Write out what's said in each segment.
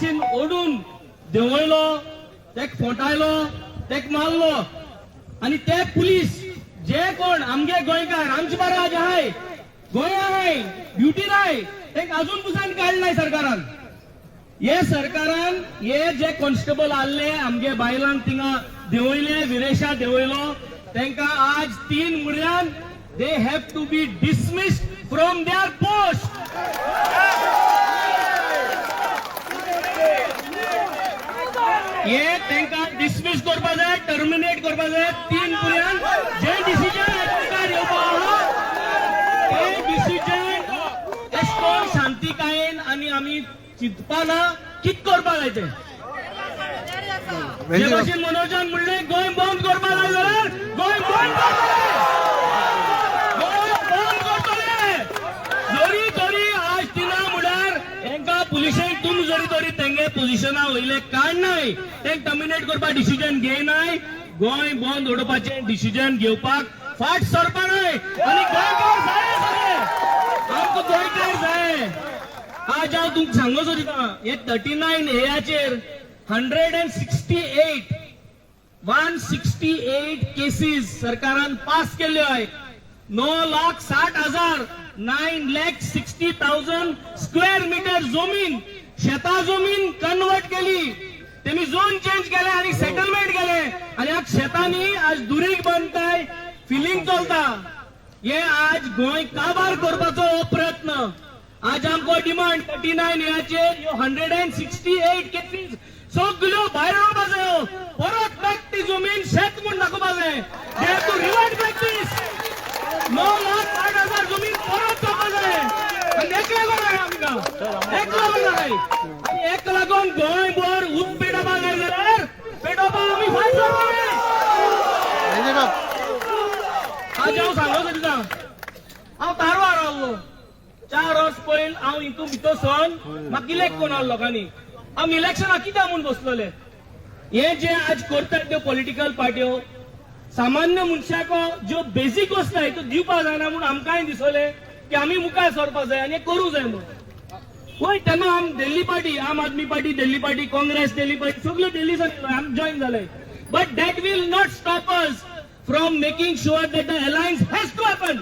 भाशेन ओडून देंवयलो, तेक फोटायलो, तेक मारलो. आनी ते पुलीस जे कोण आमगे गोंयकार आमचे बारा आज आहाय, गोंया आहाय, ड्युटीर आहाय, तेंका अजून पुसान काडलाय सरकारान. हे सरकारान हे जे कॉन्स्टेबल आहले आमगे बायलांक थिंगा देंवयले, विरेशा देंवयलो, तांकां आज 3 म्हयन्यान they have to be dismissed from their post. हे तांकां डिसमीस करपा जाय, टर्मिनेट करपा जाय. 3 म्हयन्यान जे डिसिजन मुखार येवपा आहा ते डिसिजन एश कोन शांतिकायेन आनी आमी चिंतपा ना कित करपा जाय तें. जे भाशेन मनोजान म्हणलें गोंय बंद करपा जाय जाल्यार गोंय बंद करतले, गोंय बंद करतले. जरी तरी आज तिना म्हळ्यार हेंकां पुलिशेक तुमी जरी तरी तेंगे पोजिशना वयले काडनाय, तेंक टर्मिनेट करपाक डिसिजन घेयनाय, गोंय बंद उडोवपाचें डिसिजन घेवपाक फाट सरपा न्हय. आनी गोंयकार जाय सगळे, आमकां गोंयकार जाय. आज हांव तुमकां सांगो सोदिता, हे 39 एयाचेर 168, 168 केसीस सरकारान पास केल्ल्यो आहेत. 9,60,000, 9,60,000 स्क्वेअर मिटर जमीन, शेता जमीन कन्वर्ट केली. तेमी झोन चेंज केले आनी सेटलमेंट केले आनी आज शेतांनी आज दुरीग बांदताय, फिलिंग चलता. हे आज गोंय काबार करपाचो हो प्रयत्न. आज आमकां डिमांड 39 याचेर ह्यो 168 केसीस सगल्यो भायर उडोवपा जायो. परत बॅक ती जमीन शेत म्हूण दाखोवपा जाय. They have to revert back this. 9,60,000 जमीन परत जावपा जाय. आनी एक लागून जाय आमकां, एक लागून जाय. आनी एक लागून गोंयभर उद पेटोवपा जाय जाल्यार पेटोवपाक आमी फायट करपा जाय. आज हांव सांगो सोदिता, हांव कारवार आहलो 4 वर्स पयल. हांव हितून भितर सन म्हाका इलेक्ट कोण आसलो लोकांनी. आमी इलेक्शनाक कित्याक म्हूण बसलोले? हे जे आज करतात त्यो पॉलिटिकल पार्ट्यो, सामान्य मनशाक ज्यो बेजीक वस्तू आहाय त्यो दिवपाक जायना म्हूण आमकांय दिसलें की आमी मुखार सरपाक जाय आनी हें करूं जाय म्हूण. वय तेन्ना आम दिल्ली पार्टी, आम आदमी पार्टी, दिल्ली पार्टी, काँग्रेस, दिल्ली पार्टी, सगल्यो दिल्ली आम जॉईन जाले. But that will not stop us from making sure that the alliance has to happen.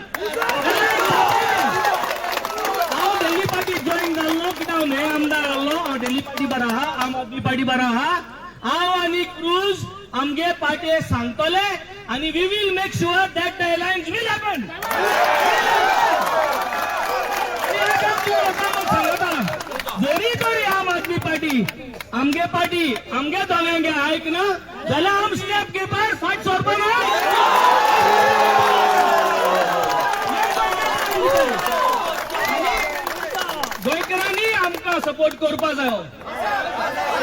हांव दिल्ली पार्टी जॉईन जाल्लो कित्याक हांव नये आमदार आहलो. हांव दिल्ली पार्टी बरा आहा, आम आदमी पार्टी बरा आहा. हांव आनी क्रूज आमगे पार्टी सांगतले आनी we will make sure that the alliance will happen. सांगता, जरी तरी आम आदमी पार्टी आमगे पार्टी आमगे दोगांगे आयक ना जाल्यार आम स्टेप घेवपाक फाट सरपा ना. गोंयकारांनी आमकां सपोर्ट करपा जायो.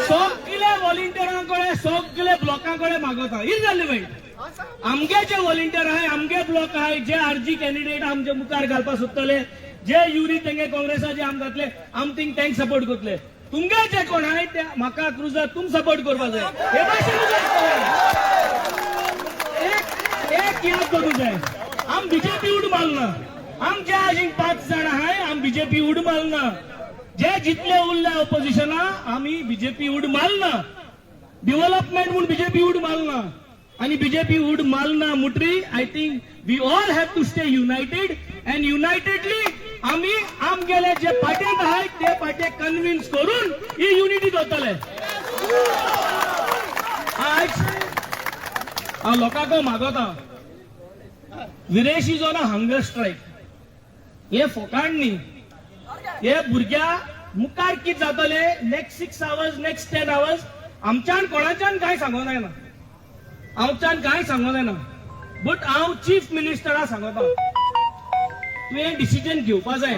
सगळे व्हॉलिंटियरां कडेन, सगळे ब्लॉकां कडेन मागता इररिलेव्हंट. आमगे जे व्हॉलिंटियर आहाय, आमगे ब्लॉक आहाय, जे आरजी कॅन्डिडेट आमचे मुखार घालपाक सोदतले, जे युरी तेंगे काँग्रेसाचे आम घातले, आम थिंग तेंक सपोर्ट करतले. तुमगे जे कोण आहाय ते म्हाका क्रुजार तुम सपोर्ट करपा जाय. हे भाशेन एक एक याद करूं जाय, आम बीजेपी उड मारना. आमचे आज 5 जाण आहाय, आम बीजेपी उड मारना. जे जितले उरले ऑपोजिशना, आमी बीजेपी उड मारना. डेव्हलपमेंट म्हूण बीजेपी उड मारना. आणि बीजेपी उड मारना मुटरी I think we all have to stay united and unitedly आमी आमगेले जे पार्टेंत आहाय ते पार्टे कन्विन्स करून ही युनिटी दवरतले. आज हांव लोकांक मागता, Viresh is on a hunger strike. हे फोकाण न्ही. हे भुरग्या मुखार कित जातले next 6 hours, next 10 hours, आमच्यान कोणाच्यान कांय सांगो जायना, आमच्यान कांय सांगो जायना. बट हांव चीफ मिनिस्टरा सांगता, तुवें डिसिजन घेवपा जाय.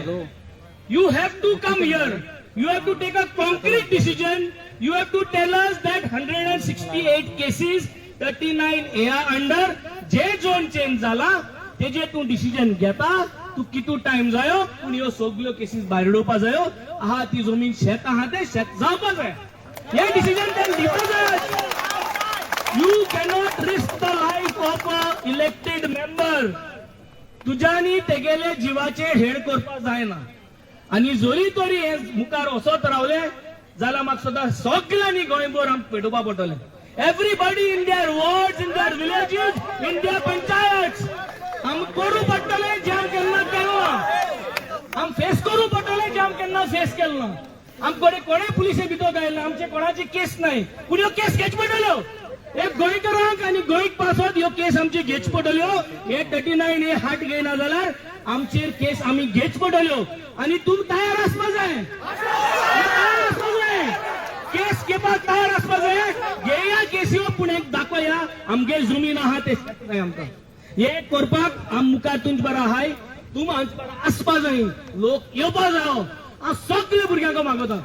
You have to come here, you have to take a concrete decision. You have to tell us that 168 cases, 39 A under J zone change जाला तेजे तूं डिसिजन घेता. तूं कितू टायम जायो पूण ह्यो सगल्यो केसीस भायर उडोवपा जायो. आहा ती जमीन शेत आहा ते शेत जावपा जाय. हे डिसिजन तें दिवपा जाय. You cannot risk the life of a elected member. तुज्यानी तेगेले जिवाचे हेड करपा जायना. आनी जरी तरी हे मुखार वचत रावले जाल्यार म्हाका सदां सगल्यांनी गोंयभर आमकां पेटोवपा पडटलें. Everybody in their wards, in their villages, in their panchayat, आम करूं पडटलें जें आम केन्ना केलें ना. आम फेस करूं पडटलें जें आम केन्ना फेस केलें ना. आम कोणे कोणे पुलिसे भितर गायला, आमचे कोणाची केस नाही, पूण ह्यो केस घेच पडटल्यो. एक गोंयकारांक आनी गोंयक पासत ह्यो केस आमची घेच पडटल्यो. हे 39 हे हाट घेयना जाल्यार आमचेर केस आमी घेच पडटल्यो आनी तुमी तयार आसपा जाय, तयार आसपा जाय, केस घेवपाक तयार आसपा जाय. घेया केसी, पूण एक दाखोया आमगे जमीन आहा ते जाय आमकां. हे करपाक आम मुखार तुमचे बरो आहाय, तुम आमचे बरो आसपा जाय, लोक येवपा जायो. हांव सगळे भुरग्यांक मागोता,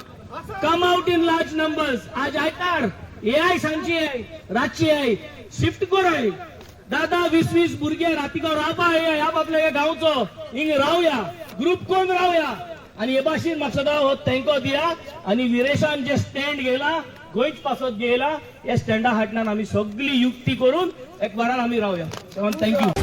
come out in large numbers. आज आयतार येय, सांजची येय, रातची येय, शिफ्ट कराय. 10 10 20 20 भुरगे रातीको रावपा येय. ह्या आपल्या गांवचो हिंग रावया, ग्रुप कोण रावया आनी हे भाशेन म्हाका सदां हो तेंको दिया. आनी विरेशान जे स्टँड घेयला, गोंयच पासत घेयला, ह्या स्टँडा हाडल्यान आमी सगळी युक्ती करून एक बारान आमी रावया. Thank you.